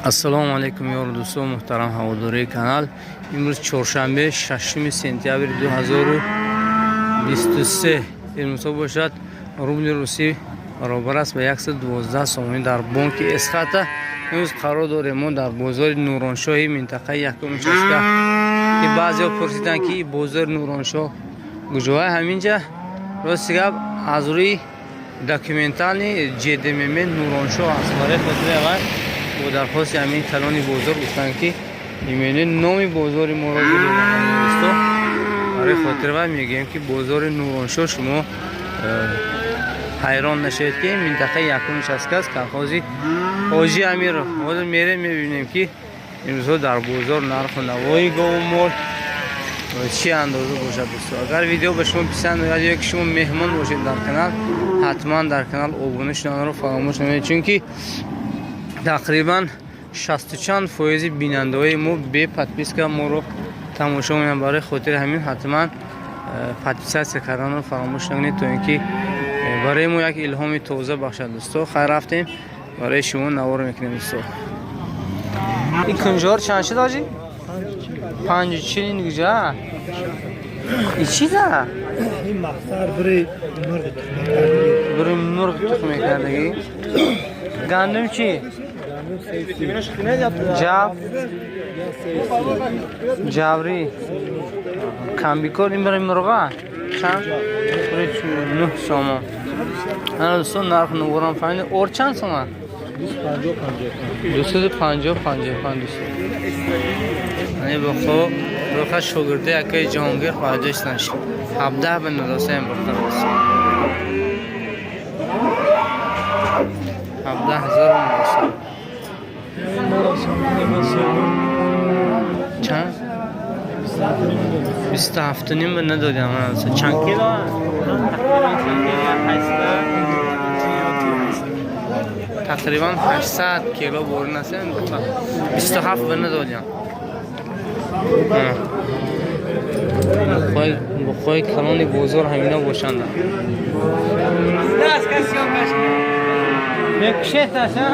Ассалому алайкум, ёру дӯстон, муҳтарам ҳаводории канал. Имрӯз чоршанбе, 6 сентябри 2023. Имрӯзҳо бошад, рубли русӣ баробар аст ба 112 сомонӣ дар бонки Эсхата. Имрӯз қарор дорем мо дар бозори Нуроншоҳи минтақаи якум участка, ки баъзеҳо пурсиданд, ки бозори Нуроншоҳ куҷоа. Ҳаминҷа, рости гап, аз рӯи документальный ЖДММ Нуроншоҳ аст. Барои хотири аввал бо дархости ҳамин калони бозор гуфтанд, ки имени номи бозори моро гузоштанд. Барои хотири вай мегӯем, ки бозори Нуроншоҳ. Шумо ҳайрон нашавед, ки минтақаи якум участка аст, колхози Ҳоҷи Амиров. Ҳозир мерем, мебинем, ки имрӯзҳо дар бозор нарху навои гову мол чӣ андоза бошад. Дӯсто, агар видео ба шумо писанд ояд ё ки шумо меҳмон бошед дар канал, ҳатман дар канал обуна шуданро фаромӯш намоед, чунки тақрибан шасту чанд фоизи бинандаҳои мо бе подписка моро тамошо мекунанд. Барои хотири ҳамин ҳатман подписаться карданро фаромӯш накунед, то ин ки барои мо як илҳоми тоза бахшад. Дӯсто, хайр, рафтем, барои шумо навор мекунем. Дӯсто, ин кунҷор чанд шуд, ҳоҷӣ? 5,40. Ин куҷа, и чиза? Ин махсар бирӣ мурғи тухмекардагӣ. Бири мурғи тухмекардагӣ. Гандум чӣ? Ҷав, ҷаврӣ, комбикорм. Ин барои мурға чанд? 9 сомон. Ана, дӯстон, нарх нуворам фаҳмид. Ор чанд сомон? 250, 55. Дӯстон, ани бухо, буха шогирди акаи Ҷаҳонгир пайдо шудан. 17 ба надосаем буха, 17 000 надоса. Чанд? 27,5 ба надодям. Чанд кило? Тақрибан 800 кило борин аст. 27 ба надодям. Бухои калони бозор ҳамина бошанд. Мекушед аша?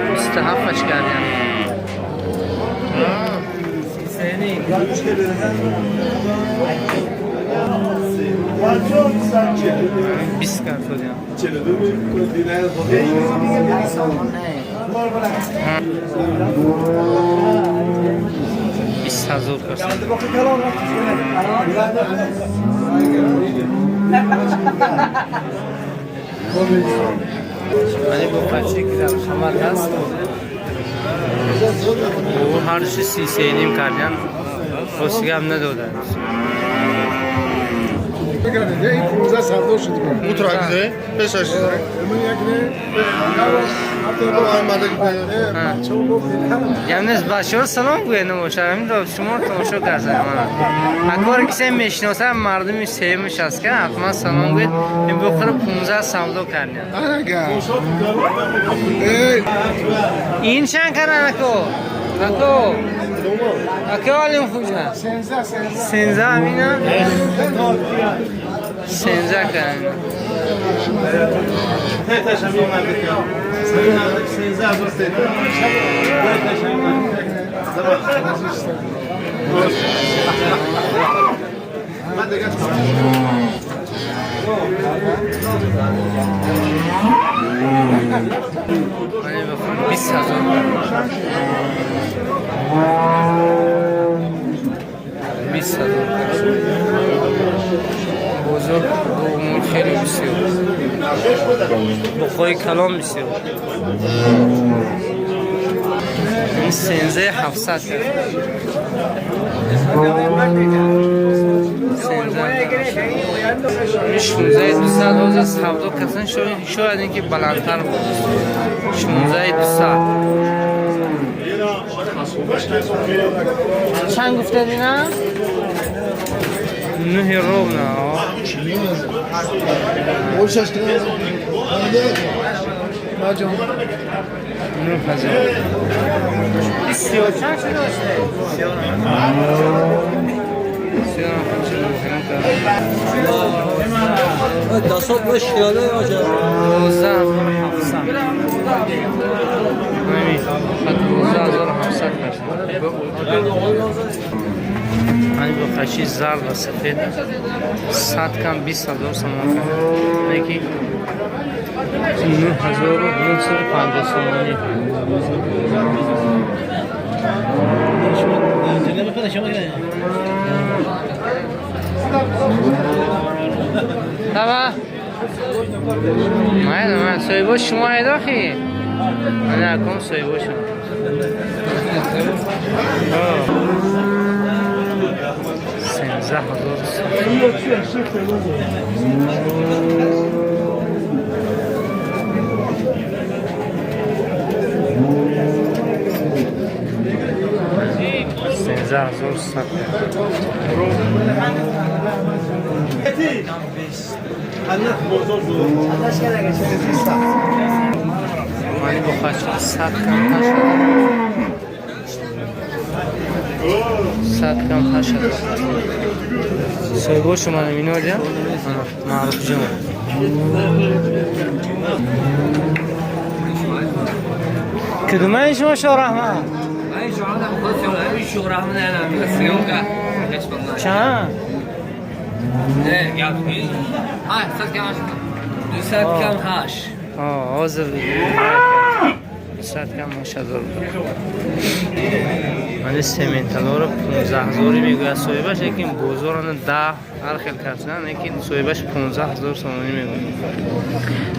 27-аш кардям. Сени. 20 кард додям. 20 000 кардам. Мани буқачи, ки дар хамар ҳаст, ҳарши 33,5 кардям. Рости гап, надодам. این 15 савдо шуд. Утракзе, пешаш. Ямнес, бачаҳо салом гӯед, набошад. Ҳамин шуморо тамошо кардам. Акборе ки сен мешиносам, мардуми сеюмш аст, ки ҳатман салом гӯед. Ин бухоро 15 савдо кардям. Ин чанд кардан, ако? Ако? Ако Олим хуҷа? 13 ҳамина? 13 кардан. 20 000. 20 000. Бозор говмол хеле бисёр, бухои калон бисёр. Ин 13 700. 16 200 ҳозир савдо касан. Шояд ин ки баландтар буд. 16 200 чанд гуфтед ина? Нӯҳи ровно. 9 000. Сиё чанд шуда? Сиёрам худшо бохирам кард. دستات باش خیاله آجا. 12,700. Ҳамин 12,700 кард. Ҳамин буқачи зард ва сафед 100 кам 20,000 сомон кард. Неки 9,950 сомонӣ. Таба майла ман соҳибо шумо айдохи? Ман акум соҳибо шумо. 13,000. 13,100. Мани бухача 100 кам 8,000. 100 кам 8,000. Соҳибо шумо минодя? Маъруф ҷон. Кудумаи шумо Шоҳраҳмат? Чанд? 200 кам 8. Ҳозир 100 кам 8,000. Мани сементалоро 15 ҳазорӣ мегӯяд соҳибаш, лекин бозор ана 10 ҳар хел карданд, лекин соҳибаш 15,000 сомонӣ мегӯяд.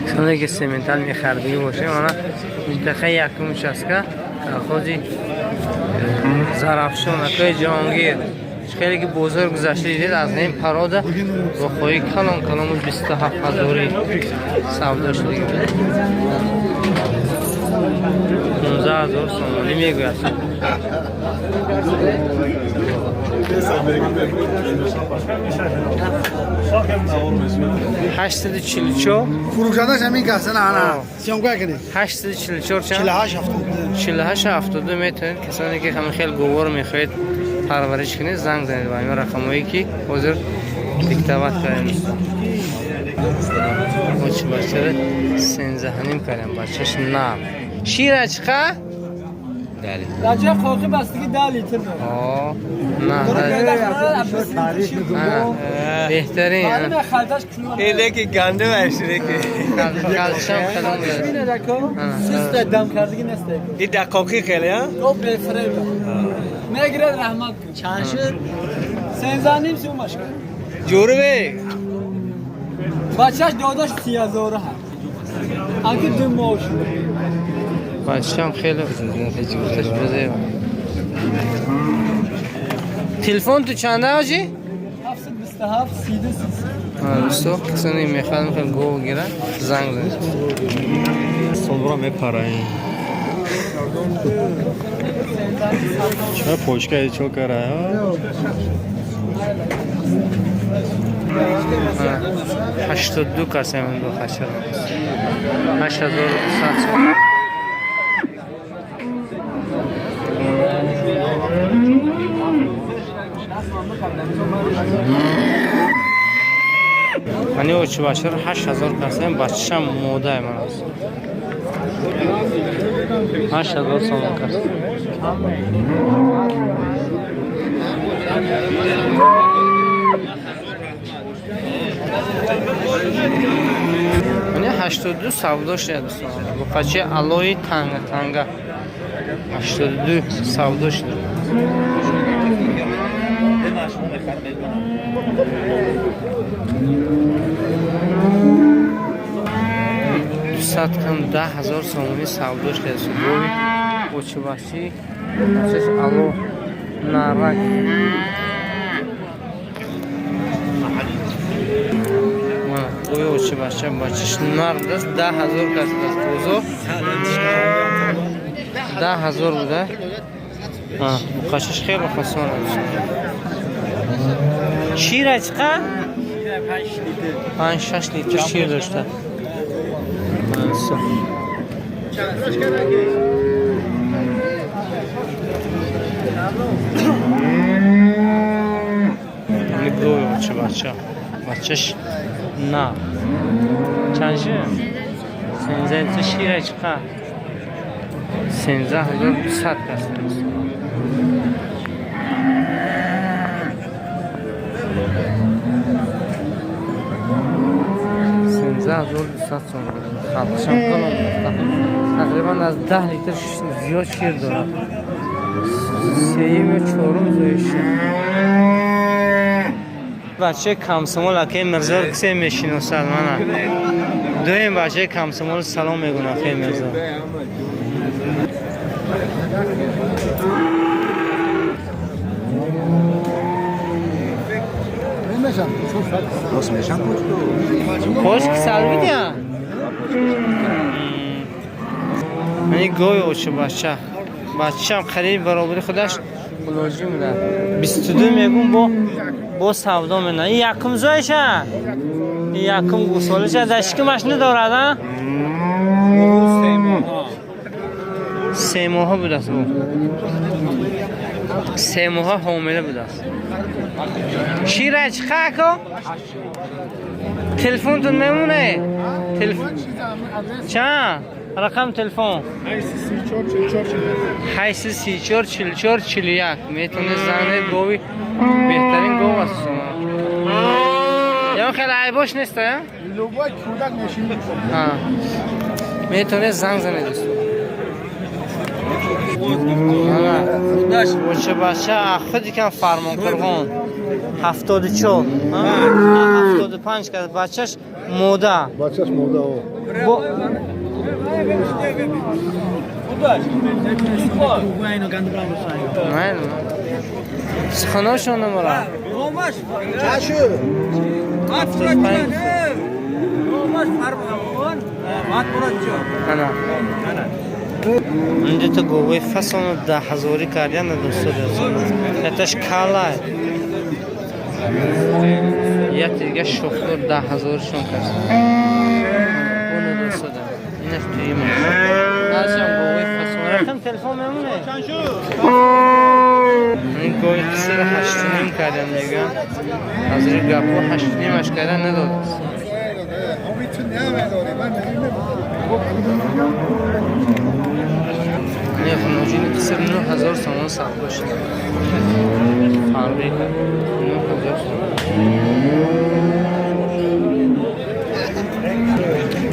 Касоне ки сементал мехардагӣ бошем, ана минтақаи якум участка, колхози Зарафшон, акои Ҷаҳонгир. Хеле ки бозор гузашта дидед, аз ин парода буқои калон калону 27 ҳазорӣ савдо шудагӣ буд. 15,000 сомонӣ мегӯяд. 844. Фурӯшандаш ҳамин кас на на съёмка кунед. 844 чанд? 48 72. 48 72. Метавонед, касоне ки ҳамин хел говор мехоҳед парвариш кунед, занг занед ба ҳамин рақамҳое ки ҳозир диктовать кардем. Очи бачара 13.5 кардем, бачаш нар. Шира чиқа? Раҷа қоқи бастиги 10 литр дорад. О, на, беҳтарин. Маълуме халташ кулон. Элеки гандум ашреки. Калшам калон дорад. Ина рако систа дам кардиги нест. И дақоқи хеле, а? О, бефреб. Мегирад, раҳмат кун. Чанд шуд? 13.5 сум машка. Ҷурбек. Бачаш додаш 30 ҳазор ҳа. Анки 2 моҳ шуд. Бачам хеле гуфташ бизем. Телефон ту чанда, ҳоҷӣ? 727 32 33. Дӯсто, касоне мехоҳанд хел гов гиранд, занг занед. Солбра мепараем. Ча почка чо кара? 82 касем бухача. 8,100 сом. Мани очи бачаро 8,000 касем, бачашам модай ман аст. 8,000 сомон кас. Мани 82 савдо шуда, дӯстон. Буқачи алои танга танга. 82 савдо шуда. 200 кам 10,000 сомонӣ савдо шуда. Гови очибачи, бачаш ало нарак. Гови очибача, бачаш нар даст, 10,000 кас даст бозор. 10,000 буда. Буқачаш хеле фасон аст. Шира чиқа? 5-6 литр шир дошта. Всё. Сомонӣ гови очи бача. Бачаш на. Чанд шуд? 13 шира чиқа? 13 200 кас. 13 200 сомон. Халқшам калон, тақрибан аз 10 литр зиёд шир дорад. Сеюм ё чорум зоиши. Бачаи комсомол акаи Мирзо кисе мешиносад мана. Дуюм бачаи комсомол салом мегӯна акаи Мирзо. Почки сал бидия? Мани гови очи бача. Бачаам қариби баробари худаш мулоҷим буда. 22 мегум, бо савдо мена. Ин якум зоиша? Ин якум гусолиша. Дар шикамаш надорад, а? 3 моҳа будааст ӯ. 3 моҳа ҳомила будааст. Шира чиқа, ако? Телефонтон мемоне? Телефон чанд? Рақам телефон? 834 44 41. Метавонед занг, гови беҳтарин гов аст. Ё хеле айбош нест, я? Любой кӯдак мошин. Метавонед занг занед, дӯстон. Боча бача худи кам Фармонқурғон 74 75 кас, бачаш мода. Бачаш мода. Бо не, суханошон намора. Чашу. 75. Ана инҷо то говои фасону 10 ҳазорӣ кардян, дӯсто. Яташ калай, яти дига шохдор 10 ҳазоришон кард. Буна, дӯстода, инаш дуюм ҳарчам говои фасон. Рақам телефон мемоне? Ин гови қисара 8,5 кардям, мегӯям, аз рӯи гапҳо 8,5-аш кардан надодааст. Не, хуноҷини қиср 9000 сомон савдо шуда. Фарбе кард. 9000 сомон.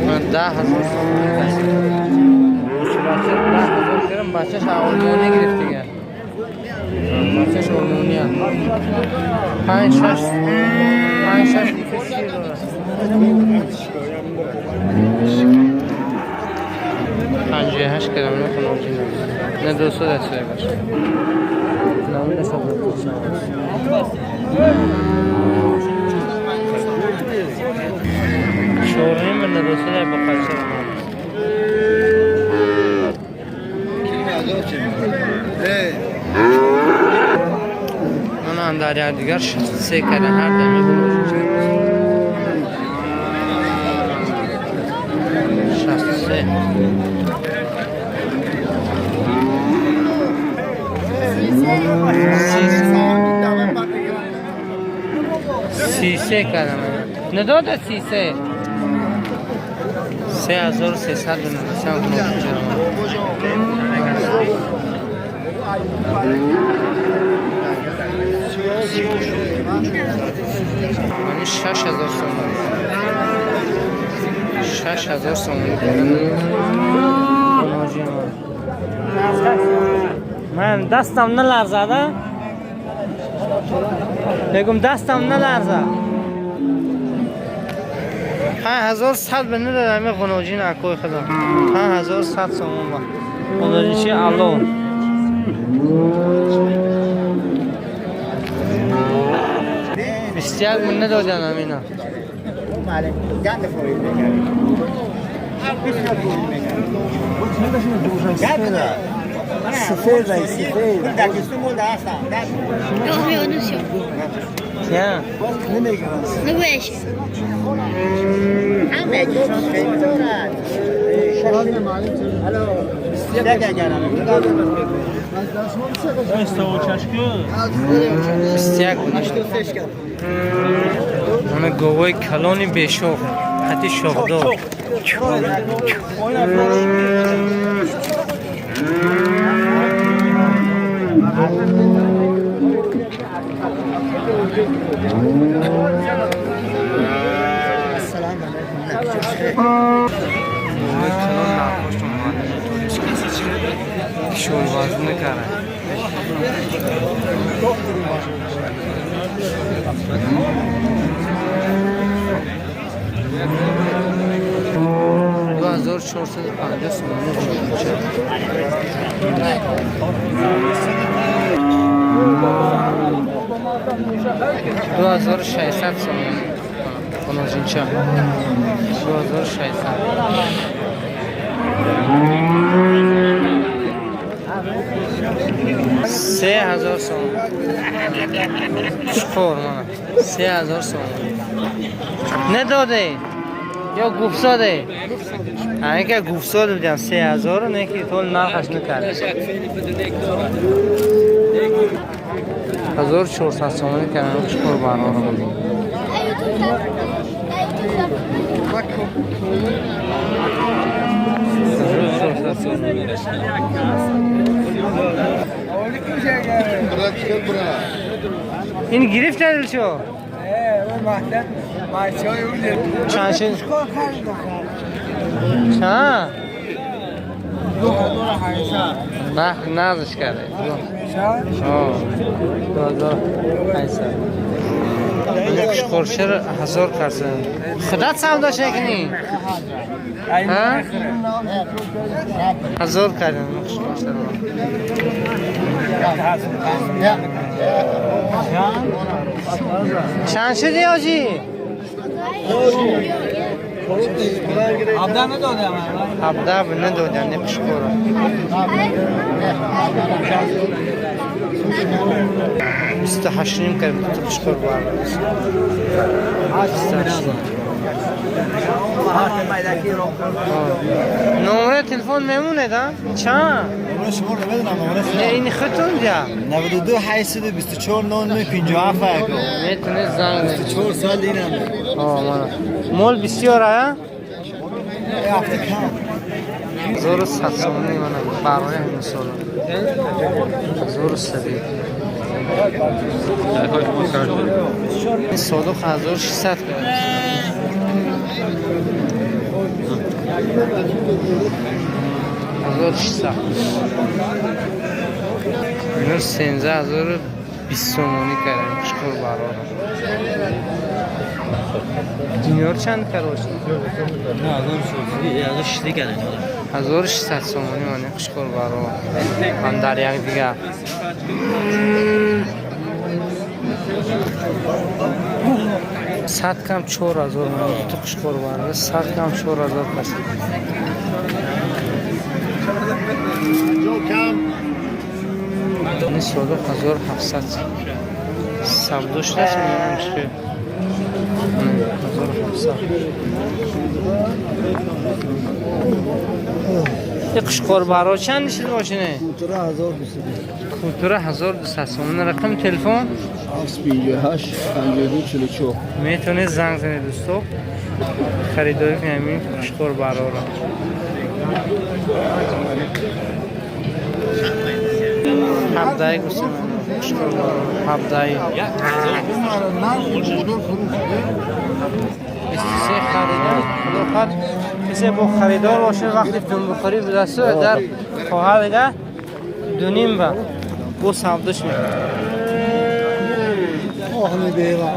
Ман 10 000 сомон бача 10 000 кардам, бачаш олмонӣ гирифт дига. Бачаш олмония. Панҷ шаш, панҷ шаш литр шир дорад. 58 кардам, не, хуноҷина. Не, дӯсто, дастое баша. Намуна савдо. Чорним на дӯсто ба қарча. Э, Ман андар як дигар 63 кардам, ҳар дами 63. 33 кардам. Надода 33. 3300 донам. Мани 6000 сомон. 6000 сомон. Ман дастам наларзада. Мегум, дастам наларза. 5100 ба надодам ғуноҷин, акои худо. 5100 сомон ба. Ғуноҷин чи алло. 21 мун надодам амина. Сафед ай, сафед. Я. Намегирам. نباشه. 21 بود. Мана говои калони бешох, хати шохдор. Говои калон нархошон кишоварзӣ накард. 2450 сомонӣ бошад. 2600 сомонӣ қоножинча. 2600. 3000 сомон. Шукр мана. 3000 сомон. Надоде ё гуфсоде? Ҳа, гуфсоде будам 3000, не ки то нархаш накард. 1400 сомонӣ кардам шукр барномаро будем. 1400 сомонӣ. Ин гирифт надил чо? Чанд шид? Чанд? Нах назш карде. 2800. Қушқорча 1000 карсан. Худат савдош мекунӣ? Ҳа? 1000 кардем қушқорчаро. Чанд шуди ҳоҷӣ? 17 надодам. 17 надодам, не қушқоро. 28 ним кардем, ду қушқор бардем. 28. Номраи телефон мемонед, а? Чанд? Номраи шумо намедонам, номраи Не, ин худтон дия. 92 824 09 57. Метавонед занг занед. 24 соат инам. Мана. Мол бисёр а? Ҳафта кам. 1100 сомонӣ мана барои ҳамин сол. 1100. Ин содуқ 1600 кард. 1600. Ино 13020 сомонӣ кардем шукр барорам. Динёр чанд кард? 1600 сомонӣ мана қушқор барор. Ҳам дар як дигар. 100 кам 4000 мана дуто қушқор барор. 100 кам 4000 кас. Ин содуқ 1700 савдо шудааст, мемонам чӣ. 1700. Ин қушқор барор чанд шуд мошине? Кутура 1200. Кутура 1200 сомон. Рақами телефон 758 52 44. Метавонед занг занед дӯсто. Харидорӣ кунед ҳамин қушқор барорро. 17 гуфтем қушқор барор. 17. 23 харидор. Худо хоҳад касе бо харидор бошад вақти думбухорӣ будасту дар хоҳад ага дуним ба бо савдош мекунад. Оҳни бева.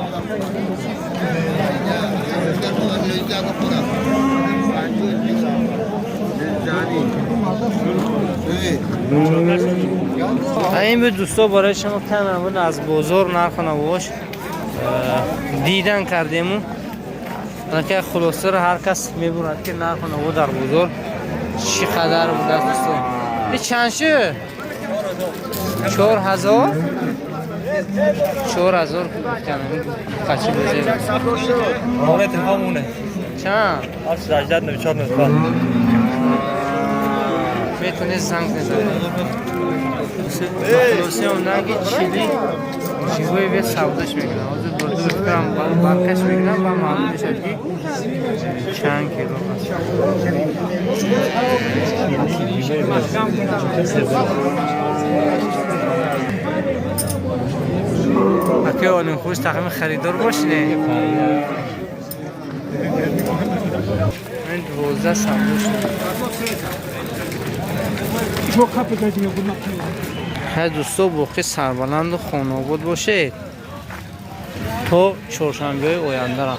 Ин буд дӯсто барои шумо каме буд аз бозор нарху навош дидан кардему. Аллакай хулосаро ҳар кас мебурад ки нарху наво дар бозор чӣ қадар будааст дӯсто. И чанд шуд? 4000? 4000 гуфтан. Қачи безеб. Номраи телефон мونه. Чанд? 818 94 95. Метавонед занг мезанед. Хулоси омдан ки чили живой вес савдош мекунам. Ҳозир бурду фикрам баркаш мекунам ва маълум мешавад, ки чанд кило аст. Аки Олимхуш, тахмин харидор бошине. Ин 12 савдо шуд. Ҳай, дӯсто, боқӣ сарбаланду хонаобод бошед то чоршанбеҳои ояндара.